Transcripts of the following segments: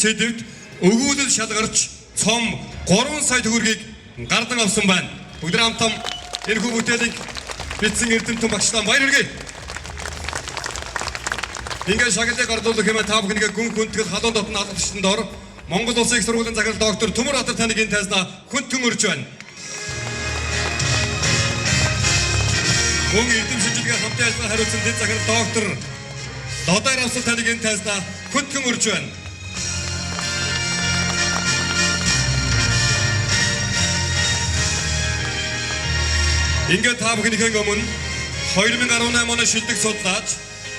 сэдэвт өгүүлэл шалгарч цом 3 сая төгрөгийг гардан авсан байна. Бүгд хамтан энэхүү бүтээлийг бичсэн эрдэмтэн багшлаа баяр хүргэе. Ингээд шагналыг гардуулах хэмээн та бүхнийг гүн хүндэтгэл халуун дотн албачлан дор Монгол Улсын их сургуулийн захирал доктор Төмөр Баатар таныг энэ тайзнаа хүндхэн урьж байна. Мөн эрдэм шинжилгээ хамтын ажиллагаа хариуцсан дэд захирал доктор Лодой Рамсал таныг энэ тайзнаа хүндхэн урьж байна. Ингээд та бүхнийхэн өмнө 2018 оны шилдэг судлаач,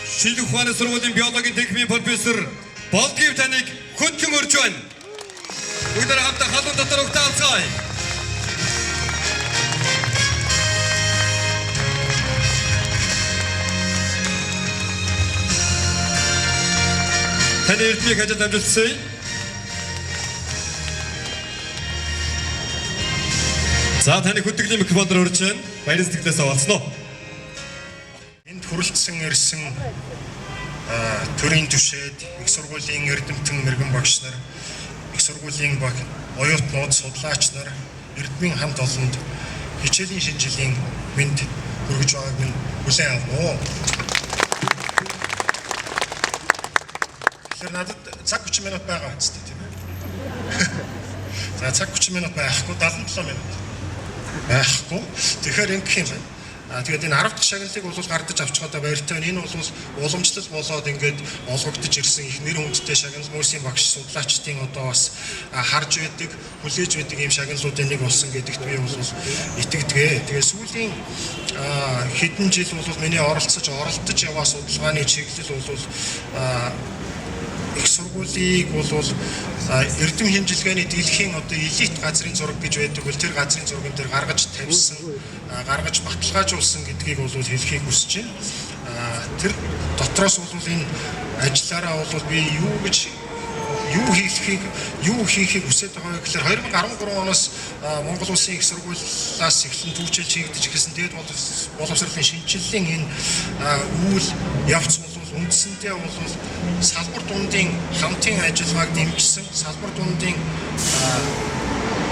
шинжлэх ухааны сургуулийн биологийн техникийн профессор Болдгив таныг хүндхэн урьж байна. Бүгд хамтдаа халуун дотор угтаа алцгаая. Таны эрдмийг ажил амжилтсая. За таны хүндэтгэлийн микрофоноор урьж байна. Баярын сэтгэлээс овоолсноо. Энд хүрэлцэн ирсэн төрийн түвшээд их сургуулийн эрдэмтэн мэрэгэн багш нар, их сургуулийн баг оюутнууд, судлаач нар, эрдмийн хамт олонд хичээлийн шинэ жилийн мэнд хүргэж байгааг минь хүлээн авна уу. Тэгэхээр надад цаг 30 минут байгаа үстэй тийм ээ. За цаг 30 минут байхгүй 77 минут байхгүй. Тэгэхээр ингэх юм байна. Тэгээд энэ 10 дахь шагналыг бол гардаж авч байгаадаа баяртай байна. Энэ бол уламжлал болоод ингээд олгогдож ирсэн их нэр хүндтэй шагнал мөсийн багш судлаачдын одоо бас харж байдаг, хүлээж байдаг ийм шагналуудын нэг болсон гэдэгт би бол итгэдэг. Тэгээд сүүлийн хэдэн жил бол миний оролцож оролдож яваа судалгааны чиглэл бол их сургуулийг бол эрдэм хэмжилгээний дэлхийн одоо элит газрын зураг гэж байдаг бол тэр газрын зурган дээр гаргаж тавьсан, гаргаж баталгаажуулсан гэдгийг бол хэлхийг хүсэж байна. Тэр дотроос бол энэ ажиллаараа бол би юу гэж юу хийхийг юу хийхийг хүсэж байгаа вэ гэхээр 2013 оноос Монгол Улсын их сургуулиас эхлэн түүчэлж хийгдэж эхэлсэн дээд боловсролын шинэчлэлийн энэ үйл явц бол үндсэндээ бол салбар дундын хамтын ажиллагааг дэмжсэн, салбар дундын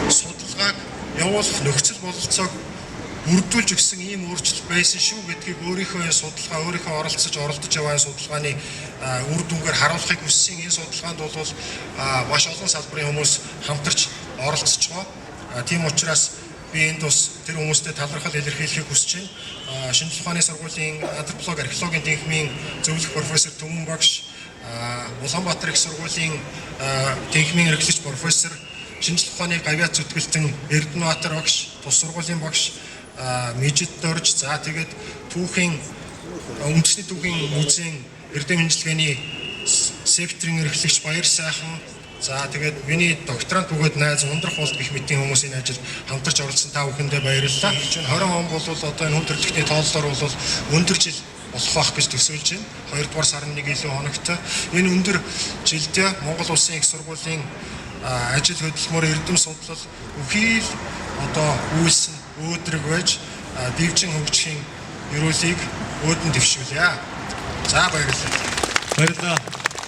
судалгааг явуулах нөхцөл бололцоог бүрдүүлж өгсөн ийм өөрчлөлт байсан шүү гэдгийг өөрийнхөө энэ судалгаа, өөрийнхөө оролцож оролдож яваа энэ судалгааны үр дүнгээр харуулахыг хүссэн. Энэ судалгаанд бол маш олон салбарын хүмүүс хамтарч оролцож байгаа. Тийм учраас би энд бас тэр хүмүүстэй талархал илэрхийлэхийг хүсэж байна. Шинжлэх ухааны сургуулийн антропологи, археологийн тэнхимийн зөвлөх профессор Түмэн багш, Улаанбаатар их сургуулийн тэнхимийн эрхлэгч профессор, шинжлэх ухааны гавьяат зүтгэлтэн Эрдэнэбаатар багш, тус сургуулийн багш Мижид Дорж, за тэгээд түүхийн үндэсний түүхийн музейн эрдэм шинжилгээний секторын эрхлэгч Баяр сайхан, за тэгээд миний докторант бөгөөд найз Ундрах болд гэх мэтийн хүмүүсийн ажилд хамтарч оролцсон та бүхэндээ баярлалаа. Жин 20 он бол одоо энэ хүн төрөлхтний тооллоор бол өндөр жил болох байх гэж төсөөлж байна. 2 дугаар сарын 1 илүү хоногт энэ өндөр жилдээ Монгол Улсын их сургуулийн ажил хөдөлмөр эрдэм судлал бүхий л одоо үйлсэн өөдрөг байж дивжин хөгжихийн ерөөлийг өөдөн дэвшүүлье. За баярлалаа. Баярлалаа.